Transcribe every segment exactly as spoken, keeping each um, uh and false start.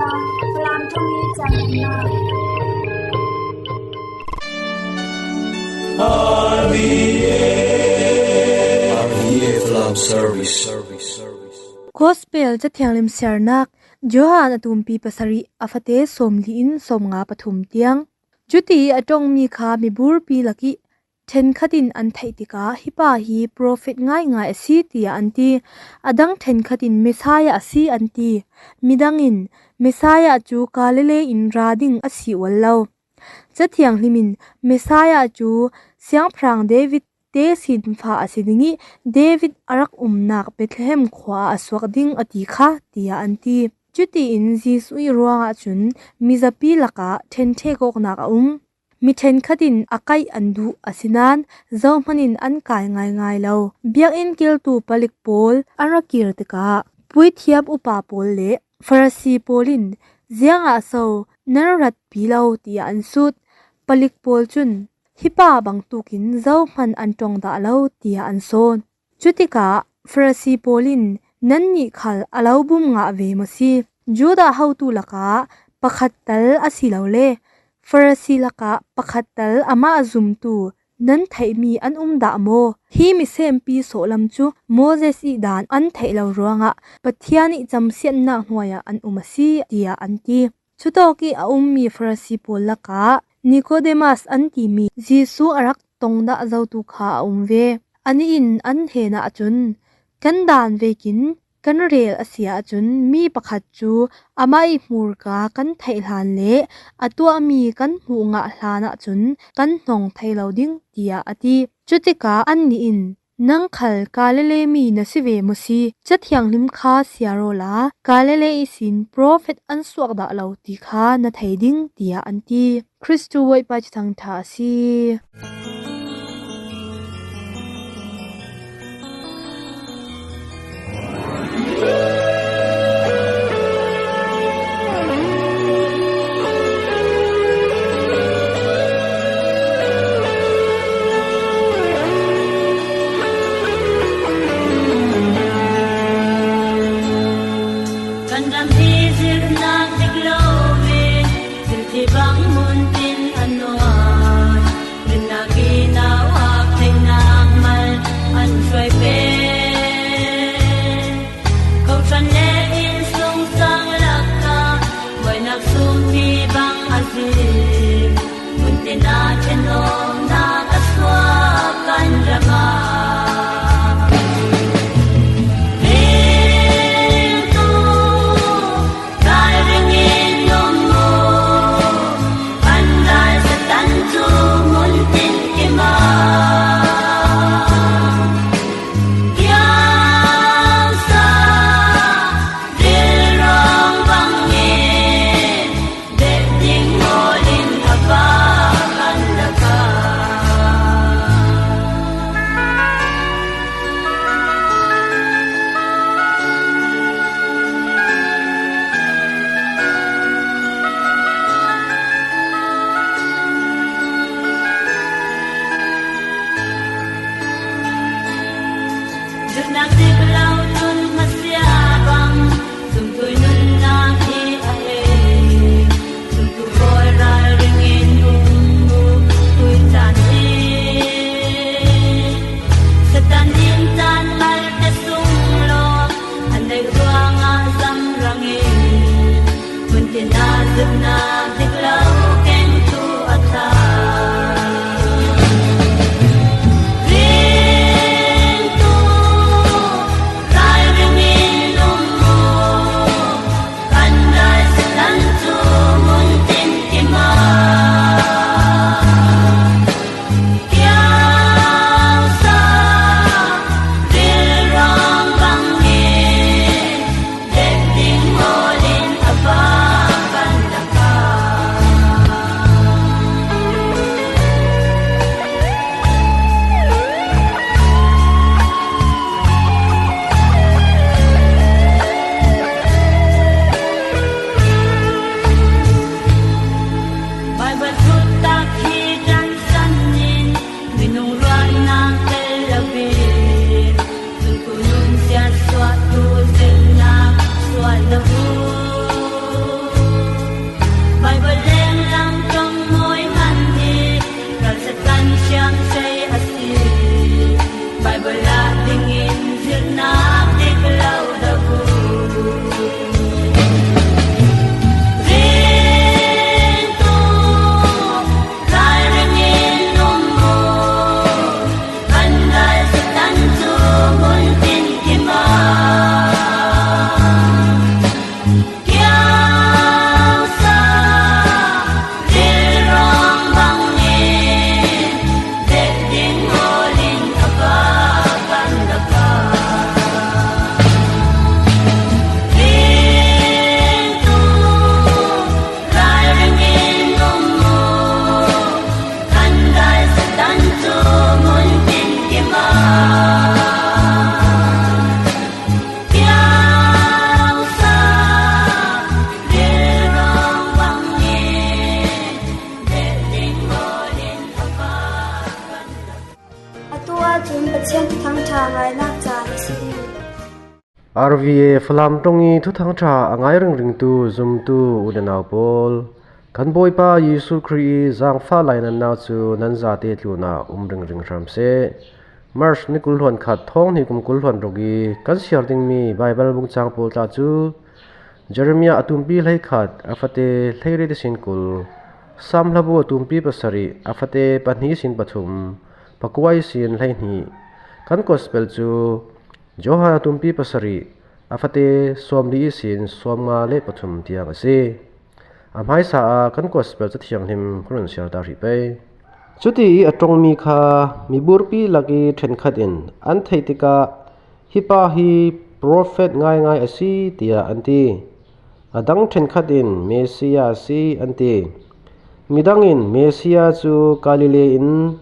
Falam thong ni cang na. R V A, R V A Falam Service. Gospel Cathiang lim siarnak, Johan a tumpi pasarih, a fate sawmli in sawmnga pathum tiang. Cuti a ṭongmi kha miburpi lakih ṭhenkhat in an theih tikah, "Hi pa hi profet ngaingai a si," tiah an ti. A dang ṭhenkhat in, "Messiah a si," an ti. Midang in, "Messiah cu Galilee in ra ding a si ual lo. Cathiang hlim in Messiah cu siangpahrang David te sinfa a si ding ih, David a rak umnak Bethlehem khua ah a suak ding a ti kha," tiah an ti. Cutiin Jesuh ih ruangah cun mizapi lakah ṭhenṭhek awknak a um. Mi ṭhenkhat in a kaih an duh, asinain zohman in an kai ngaingai lo. Biakinn kiltu palik pawl an ra kir tikah, puithiam upa pawl le Farasi pawl in, "Ziangah so nan ratpi lo?" tiah an sut. Palik pawl cun, "Hi pa bangtukin zohman an ṭong dah lo," tiah an sawn. Cutikah Farasi pawl in, "Nannih khal a lo bum ngah ve maw si? Judah hotu lakah pakhat tal asilole Farasi lakah pakhat tal amah zumtu nan theihmi an um dah maw? Hi misempi sawhlam cu Moses ih daan an theih lo ruangah Pathian ih camsiatnak hnuai ah an um a si," tiah an ti. Cutawk ih a ummi Farasi pawl lakah Nikodemas an timi Jesuh a rak tong dah zotu kha a um ve. Anih in an hnenah cun, "Kan daan vekin kan rel a si ahcun, mi pakhat cu amah ih hmurka kan theih hlan le a tuahmi kan hmuh ngah hlan ahcun kan hnong thei lo ding," tiah a ti. Cutikah annih in, "Nang khal Galilee mi na si ve maw si? Cathiang hlim kha siar awla Galilee ihsin profet an suak dah lo ti kha na thei ding," tiah an ti. Kristu Bawipa cu thangṭha a si. Kan ram hi zirhnak dik lo ve, zirhti bang mun tin a nuai. Rinnak i nau ak theihnak mal an hruai pe. Kawhhran le innsungsang lakah buainak sumpi bang a zir. Muntin ah ṭhenawmnak a suak kan ram ah. Ringtu ralring in um mu, kan ral Satan cu hmun tin kim ah. Kiangsa rilrawng bangin dek ding ngol in a va kan lak ah. Zumhnak dik lo nun hmasiah bang, zumtu nunnak hi a hei. Zumtu pawl ralring in um mu, tui caan hi. Satan in caan malte sung lawng an neih ruangah zamrang in, muntin ah zumhnak dik lo kengtu a thlah. Ringtu ralring in um mu, kan ral Satan cu hmun tin kim ah. Kiangsa rilrawng bangin dek ding ngol in a va kan lak ah. R V A Falam ṭawng i thuthang ṭha a ngai ringringtu zumtu u le nau pawl, kan Bawipa Jesu Khrih i zangfah lainatnau cu nan zate tlunah um ringring hram seh. March ni kul hluan khat, thawng hnih kum kul hluan ruk i kan siar dingmi Baibal bungcang pawl tla cu Jeremiah a tumpi hleikhat, a fate hleiriat ihsin kul, Sam hlabu a tumpi pasarih, a fate pahnih ihsin pathum, pakua ihsin hleihnih. Kan Gospel cu Johan a tumpi pasarih, a fate sawmli ihsin sawmnga le pathum tiang a si. A hmaisa ah kan Gospel Cathianghlim ka run siar ta hrih pei. Cuti i a ṭongmi kha miburpi lak i ṭhenkhat in an theih tikah, "Hi pa hi profet ngaingai a si," tiah an ti. A dang ṭhenkhat in, "Messiah a si," an ti. Midang in, "Messiah cu Galilee in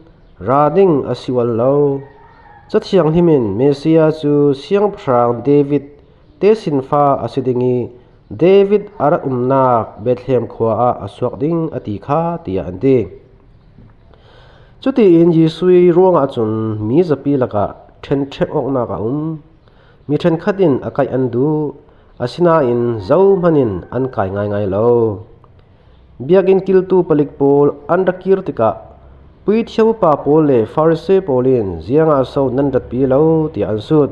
ra ding a si ual lo. Cathianghlim in Messiah cu siangpahrang David tesinfa a si ding i, David a rak umnak Bethlehem khua ah a suak ding a ti kha," tiah an ti. Cutiin Jesuh i ruangah cun mi zapi lakah ṭhenṭhek awknak a um. Mi ṭhenkhat in a kaih an duh, asinain zohman in an kai ngaingai lo. Biakinn kiltu palik pawl an ra kir tikah, puithiam upa pawl le Farasi pawl in, "Ziangah so nan ratpi lo?" tiah an sut.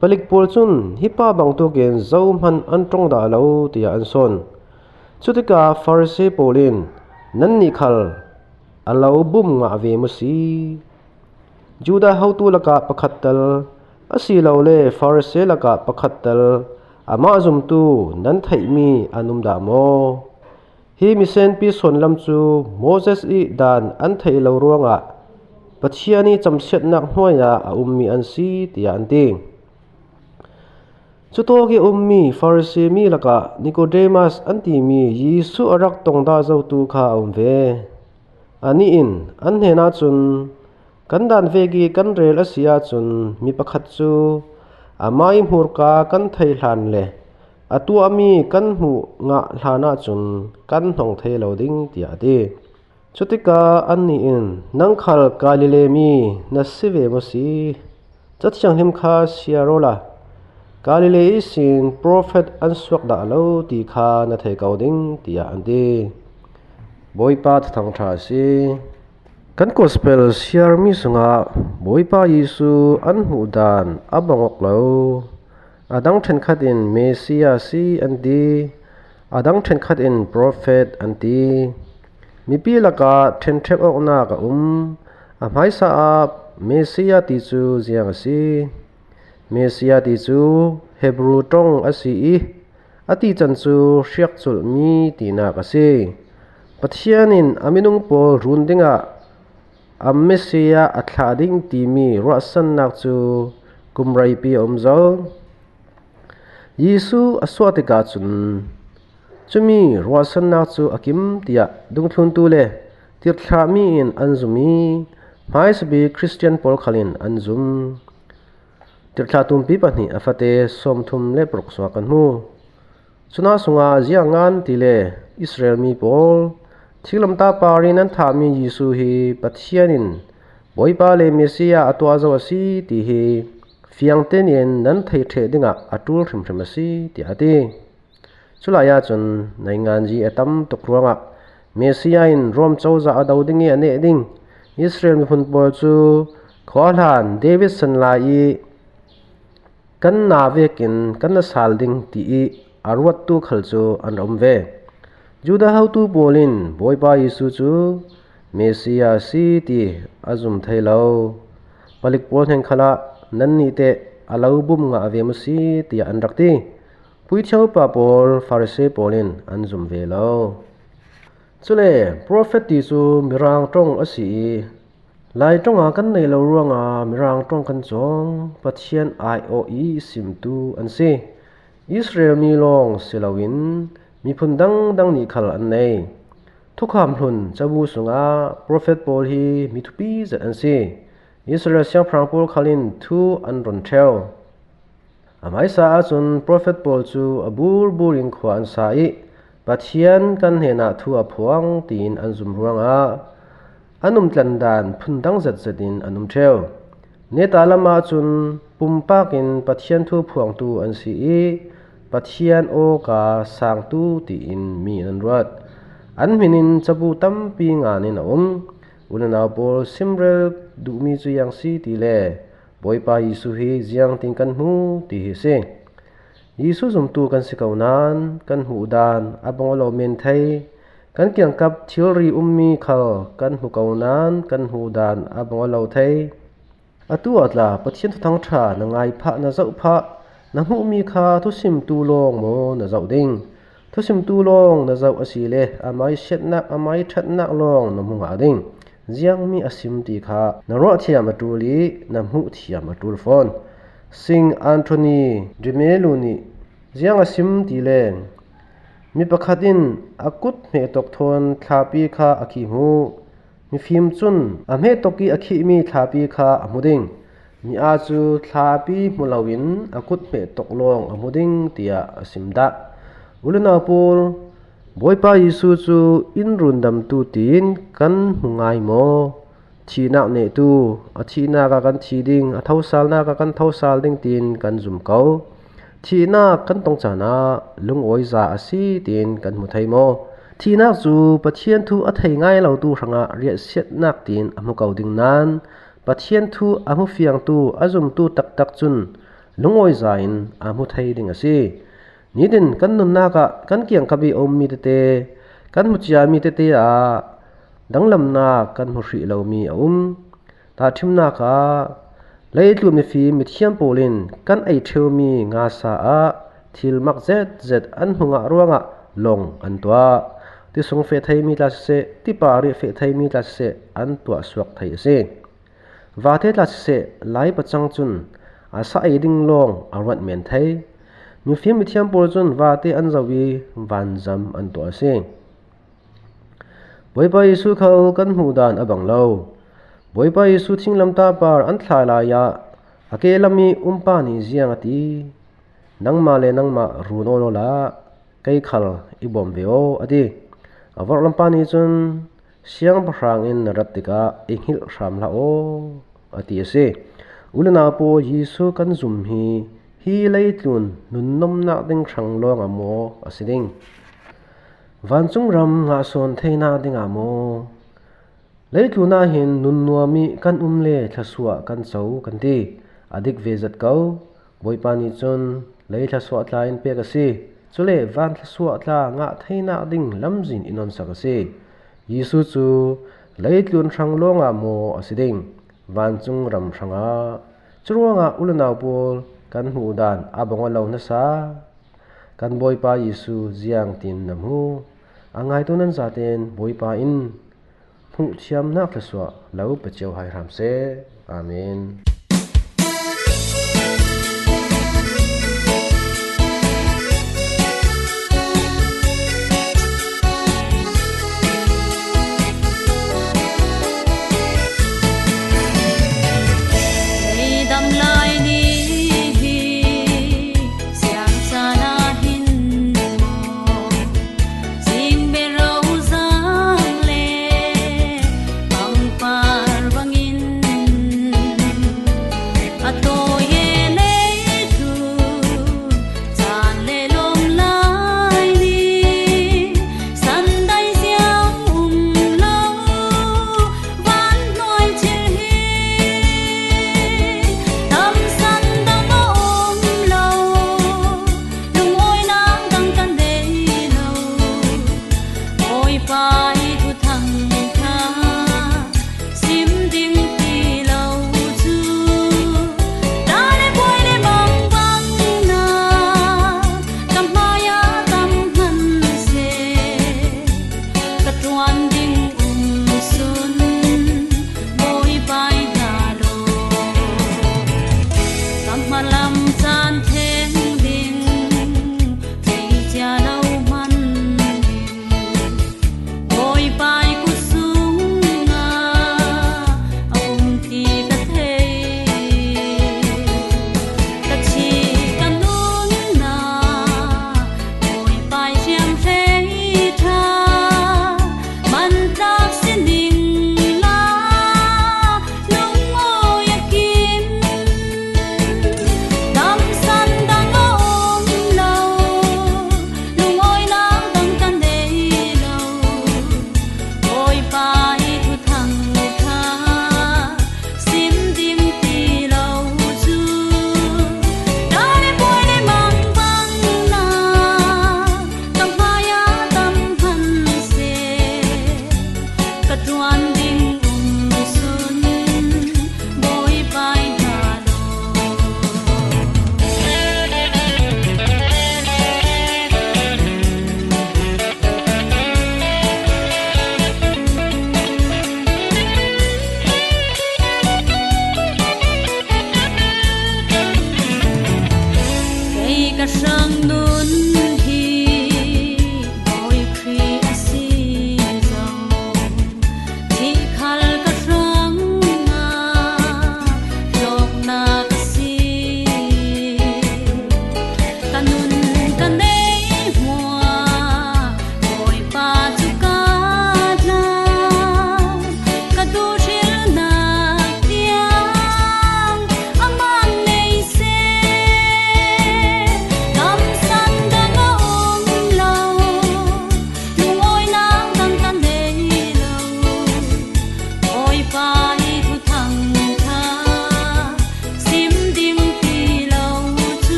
Palik pawl cun, "Hi pa bangtuk in zohman an ṭong dah lo," tiah an sawn. Cutikah Farasi pawl in, "Nannih khal a lo bum ngah ve maw si? Judah hotu lakah pakhat tal, asilole Farasi lakah pakhat tal, amah zumtu nan theihmi an um dah maw? Hi misenpi suanlam cu Moses i dan an theih lo ruangah Pathian i camsiatnak hnuai ah a ummi an si," tiah an ti. Cutawk i a ummi Farasi mi lakah Nicodemus an timi Jesuh a rak tong dah zotu kha a um ve. Anih in an hnenah cun, "Kan dan vek i kan rel a si ahcun mi pakhat cu amah i hmurka kan thei hlan le a tuahmi kan hmuh ngah hlan ahcun kan hnong thei lo ding," tiah a ti. Cutikah annih in, "Nang khal Galilee mi na si ve maw si? Cathianghlim kha siar awla Galilee ihsin profet an suak dah lo ti kha na thei ko ding," tiah an ti. Bawipa thuthang ṭha a si. Kan Gospel siarmi sungah Bawipa Jesuh an hmuh dan a bang awk lo. A dang ṭhenkhat in Messiah a si an ti, a dang ṭhenkhat in profet an ti. Mipi lakah ṭhenṭhek awknak a um. A hmaisa ah Messiah ti cu ziang a si? Messiah ti cu Hebru ṭong a si i, a tican cu hriakculhmi tinak a si. Pathian in a minung pawl run dingah a Messiah a thlah ding timi ruahsannak cu kum reipi a um zo. Jesuh a suah tikah cun cumi ruahsannak cu a kim tiah dungthluntu le tirhthlahmi in an zum i, hmaisabik Khristian pawl khal in an zum. Tirhthlah tumpi pahnih a fate sawmthum le paruk sungah kan hmu. Cunah sungah ziangan tile Israel mi pawl, thinglamtah par in an thahmi Jesuh hi Pathian in Bawipa le Messiah a tuah zo a si ti hi fiangte nih in nan thei ṭheh dingah a ṭul hrimhrim a si, tiah a ti. Culai ahcun nainganzi a tam tuk ruangah Messiah in Rom cozah a do ding i a neh ding Israel miphun pawl cu khuahlan David san lai i kan na vekin kan na sal ding ti i a ruattu khal cu an ra um ve. Judah hotu pawl in Bawipa Jesuh cu Messiah a si ti a zum thei lo. Palik pawl hnen khalah, "Nannih teh a lo bum ngah ve maw si?" tiah an rak ti. Puithiam upa pawl, Farasi pawl in an zum ve lo. Cule profet ti cu Mirang ṭong a si i, Lai ṭongah kan nei lo ruangah Mirang ṭong kan cawng, Pathian aiawh i simtu an si. Israel mi lawng si loin miphun dangdang nih khal an nei. Thukham hlun cabu sungah profet pawl hi mi thupi zet an si. Israel siangpahrang pawl khal in thu an run ṭheu. A hmaisa ahcun profet pawl cu a burbur in khua an sa i, "Pathian kan hnenah thu a phuang," tiin an zum ruangah an umtlan dan phundang zetzet in an um ṭheu. Neta lam ahcun Pumpakin Pathian thu phuangtu an si i, Pathian awka sangtu tiin mi an ruat. An hminin cabu tampi nganin a um. U le nau pawl, simrel duhmi cu ziang si ti le Bawipa Jesuh hi ziangtin kan hmu ti hi a si. Jesuh zumtu kan si ko nain kan hmuh dan a bang aw lo men thei. Kan kiangkap thilri ummi khal kan hmu ko nain kan hmuh dan a bang aw lo thei. Atu ah tla Pathian Thuthang ṭha na ngai phah, na zoh phah, na hmuhmi kha thusimtu lawng maw na zoh ding? Thusimtu lawng na zoh asile amai siatnak, amai ṭhatnak lawng na hmu ngah ding. Ziangmi a sim ti kha na ruah thiam a ṭul i na hmuh thiam a ṭul fawn. Saint Anthony de Mello nih ziang a sim ti le, mi pakhat in a kut hmeh tok thawn thlapi kha a khih hmuh. Mifim cun a hmeh tok i a khihmi thlapi kha a hmu ding. Mi aa cu thlapi hmu loin a kut hmeh tok lawng a hmu ding, tiah a sim dah. U le nau pawl, Bawipa Jesuh cu in rundamtu tiin kan hmu ngai maw? Thihnak nehtu, a thihnak ah kan thi ding, a thosalnak ah kan thosal ding tiin kan zum ko. Thihnak kan tong caan ah lungawiza a si tiin kan hmu thei maw? Thihnak cu Pathian thu a thei ngai lotu hrangah riahsiatnak tiin a hmu ko ding nain Pathian thu a hmu fiangtu, a zumtu taktak cun lungawiza in a hmu thei ding a si. Nitin kan nunnak ah kan kiangkap i a ummi tete, kan hmu ciami tete ah danglamnak kan hmu hrih lomi a um. Tahṭhimnak ah, leitlun mifim mithiam pawl in kan ei ṭheumi ngasa ah thil mak zetzet an hmu ngah ruangah lawng an tuah. Tisung feh theimi tla siseh, tipar i feh theimi tla siseh, an tuah suak thei a si. Vate tla siseh, Lai pacang cun a sa ei ding lawng a ruat men thei. Mifim mithiam pawl cun vate an zoh i vanzam an tuah a si. Bawipa Jesuh khal kan hmuh dan a bang lo. Bawipa Jesuh thinglamtah par an thlai lai ah a ke lam i umpa nih ziang a ti? Nangmah le nangmah run aw lawla, kei khal i bawm ve aw, a ti. A vorhlampa nih cun, siangpahrang in na rat tikah i hngilh hram hlah aw, a ti a si. U le nau pawl, Jesuh kan zum hi hi leitlun nunnomnak ding hrang lawngah maw a si ding? Vancung ram ngah sawn theinak dingah maw? Leitlun ah hin nun nuam i kan um le thluasuah kan co kan ti. A dik ve zet ko. Bawipa nih cun lei thluasuah tla in pek a si. Cule van thluasuah tla ngah theinak ding lamzin i nonsak a si. Jesuh cu leitlun hrang lawngah maw a si ding? Vancung ram hrangah. Curuangah u le nau pawl, kan hmuh dan a bang aw lo nasa. Kan Bawipa Jesuh ziangtin na hmu? A ngaitu nan zaten Bawipa in hmuh thiamnak thluasuah lo pe cio hai hram seh. Amen. Leidam lai ni hi siangcaan ah hin maw, singberau zang le pangpar bangin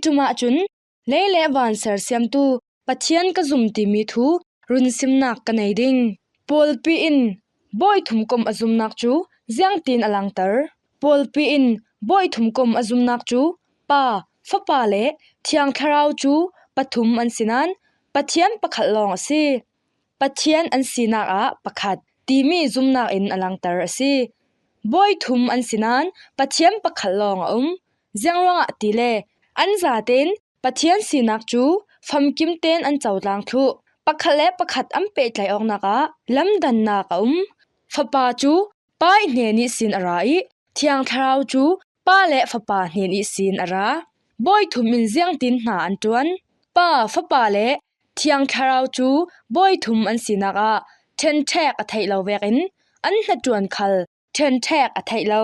Tumah cun lei le van sersiamtu Pathian ka zum timi thu runsimnak ka nei ding. Pawlpi in bawi thum kom a zumnak cu ziangtin a langter? Pawlpi in bawi thum kom a zumnak cu Pa, Fapa le Thiang Thlarau cu pathum an si nain Pathian pakhat lawng a si. Pathian an sinak ah pakhat timi zumnak in a langter a si. Bawi thum an si nain Pathian pakhat lawng a um. Ziangruangah tile an zatein Pathian sinak cu famkim tein an cotlang thluh. Pakhat le pakhat an pehtlaih awknak ah lamdannak a um. Fapa cu Pa ih hnen ihsin a ra ih Thiang Thlarau cu Pa le Fapa hnen ihsin a ra. Bawi thum in ziangtin hna an ṭuan? Pa, Fapa le Thiang Thlarau cu bawi thum an sinak ah ṭhenṭhek a theih lo vekin an hnaṭuan khal ṭhenṭhek a theih lo.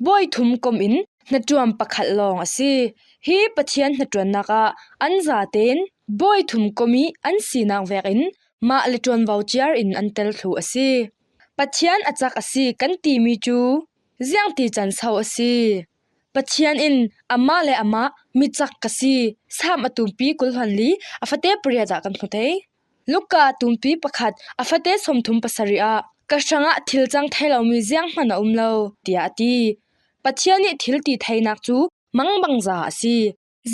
Bawi thum kom in hnaṭuan pakhat lawng a si. Hi Pathian hnaṭuannak ah an zatein bawi thum kom ih an sinak vekin mah le ṭuanvo ciar in an tel thluh a si. Pathian a cak a si kan timi cu ziangti can so a si? Pathian in amah le amah mi cak ka si, Salm a tumpi kul hluan li a fate pariat ah kan hmu thei. Luka a tumpi pakhat a fate sawmthum pasarih ah, "Ka hrangah thil cang thei lomi zianghman a um lo," tiah a ti. Pathian ih thil ti theinak cu mangbangza a si.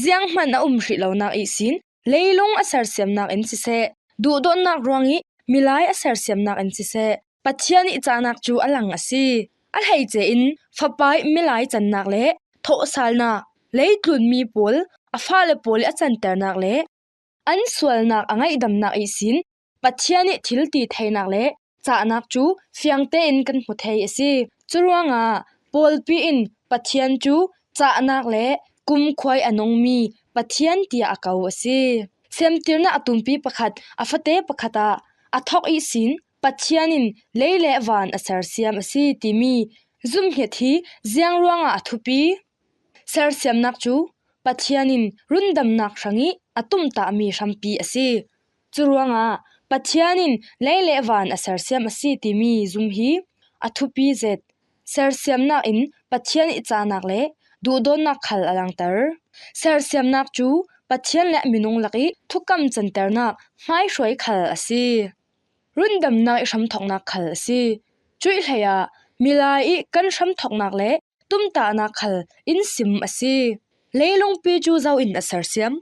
Zianghman a um hrih lonak ihsin leilung a sersiamnak in siseh, duhdawtnak ruangih milai a sersiamnak in siseh, Pathian ih cahnak cu a lang a si. A hleice in Fapa ih milai cannak le thawhsalnak, leitlunmi pawl a fale pawl ih a canternak le an sualnak a ngaihdamnak ihsin Pathian ih thil ti theinak le cahnak cu fiang tein kan hmu thei a si. Curuangah pawlpi in Pathian cu cahnak le kumkhua ih a nungmi Pathian tiah a ko a si. Semtirnak a tumpi pakhat a fate pakhat ah a thok ihsin Pathian in lei le van a sersiam a si timi zumhnet hi ziangruangah a thupi? Sersiamnak cu Pathian in rundamnak hrangih a tumtahmi hrampi a si. Curuangah Pathian in lei le van a sersiam a si timi zum hi a thupi zet. Sersiamnak in Pathian ih cahnak le duhdawtnak khal a langter. Sersiamnak cu Pathian le minung lakih thukam canternak hmaihruai khal a si. Rundamnak ih hramthoknak khal a si. Cuih hleiah milai ih kan hramthoknak le tumtahnak khal in sim a si. Leilungpi cu zo in a sersiam?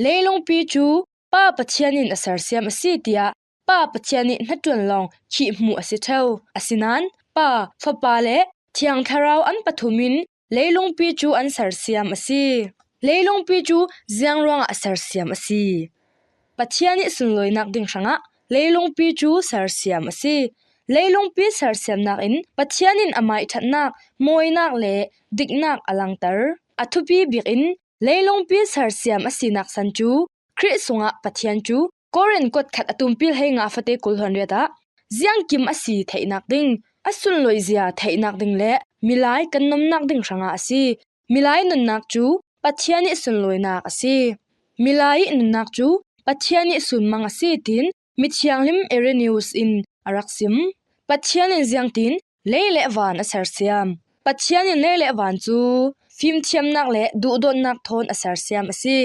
Leilungpi cu Pa Pathian in a sersiam a si, tiah Pa Pathian ih hnaṭuan lawng khih hmuh a si ṭheu. Asinain Pa, Fapa le Thiang Thlarau an pathum in leilungpi cu an sersiam a si. Leilungpi cu ziangruangah a sersiam a si? Pathian ih sunlawinak ding hrangah leilungpi cu sersiam a si. Leilungpi sersiamnak in Pathian in amai ṭhatnak, mawinak le diknak a langter. A thupi bikin leilungpi sersiam a sinak san cu Khrih sungah Pathian cu Korin kuatkhat a tumpi hleinga a fate kul hluan riat ah ziangkim a si theihnak ding, a sunlawizia theihnak ding le milai kan nomnak ding hrangah a si. Milai nunnak cu Pathian ih sunlawinak a si. Milai ih nunnak cu Pathian ih sunmang a si, tiin mithianghlim Irenaeus in a rak sim. Pathian in ziangtin lei le van a sersiam? Pathian in lei le van cu fimthiamnak le duhdawtnak thawn a sersiam a si.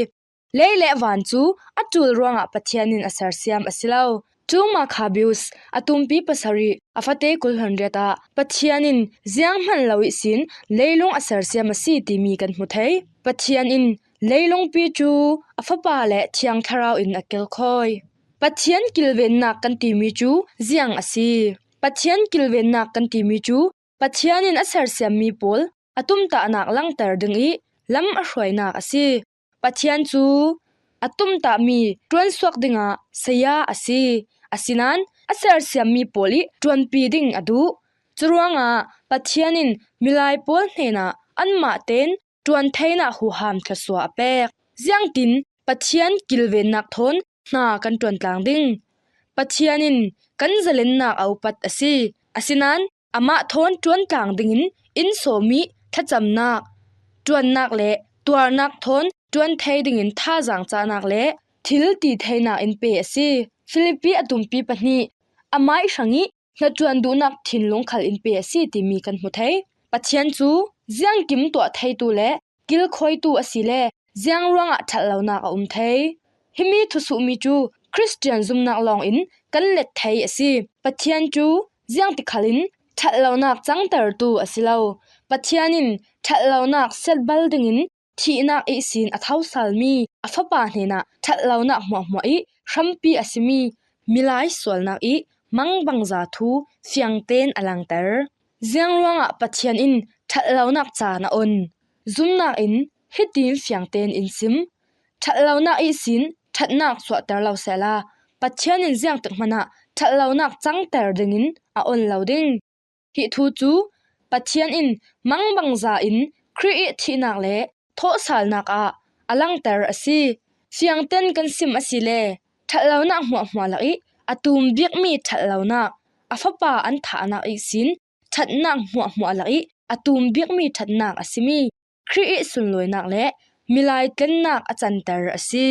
Lei le van cu a ṭul ruangah Pathian in a sersiam a si lo. Two Maccabees a tumpi pasarih a fate kul hluan riat ah Pathian in zianghman lo ihsin leilung a sersiam a si timi kan hmu thei. Pathian in leilungpi cu a Fapa le Thiang Thlarau in a kilkhawi. Pathian kilvennak kan timi cu ziang a si? Pathian kilvennak kan timi cu Pathian in a sersiammi pawl a tumtahnak langter ding ih lam a hruainak a si. Pathian cu a tumtahmi ṭuansuak dingah saya a si. Asinain a sersiammi pawl ih ṭuanpi ding a duh. Curuangah Pathian in milai pawl hnenah anmah tein ṭuan theinak huham thluasuah a pek. Ziangtin Pathian kilvennak thawn hna kan ṭuantlang ding? Pathian in kan zalennak a upat a si. Asinain amah thawn ṭuantlang dingin in sawm ih thlacamnak, ṭuannak le tuarnak thawn ṭuan thei dingin thazaang cahnak le thil ti theinak in pe a si. Filipi a tumpi pahnih, amah ih hrangih hnaṭuan duhnak thinlung khal in pe a si timi kan hmu thei. Pathian cu ziangkim tuah theitu le kilkhawitu a si le Ziang ruangah ṭhat lonak a um thei? Himi thusuhmi cu Khristian zumnak lawngin kan let thei a si. Pathian cu ziangtikhalin ṭhat lonak cangtertu a si lo. Pathian in ṭhat lonak siatbal dingin thihnak ihsin a thosalmi a Fapa hnenah ṭhat lonak hmuahhmuah ih hrampi a simi milai sualnak ih mangbangza thu fiangten a langter. Ziang ruangah Pathian in ṭhat lonak caan a on? Zumnak in hitin fiangten in sim: ṭhat lonak ihsin ṭhatnak suahter lo sehla, Pathian in ziangtik hmanah ṭhat lonak cangter dingin a on lo ding. Hi thu cu Pathian in mangbangza in Khrih ih thihnak le thawhsalnak ah a langter a si. Fiangten kan sim asile, ṭhat lonak hmuahhmuah lakih a tum bikmi ṭhat lonak, a Fapa an thahnak ihsin ṭhatnak hmuahhmuah lakih a tum bikmi ṭhatnak a simi Khrih ih sunlawinak le milai tlennak a canter a si.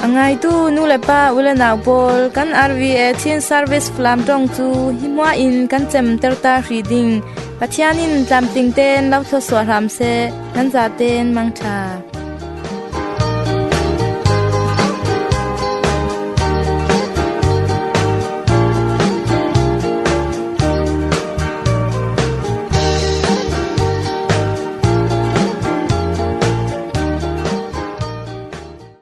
A ngaitu nu le pa, u le nau pawl, kan R V A Chin Service Falam ṭong cu hi hmuah in kan cemter ta hrih ding. Pathian in tlamtling tein lo thluasuah hram seh, nan zatein mangṭha.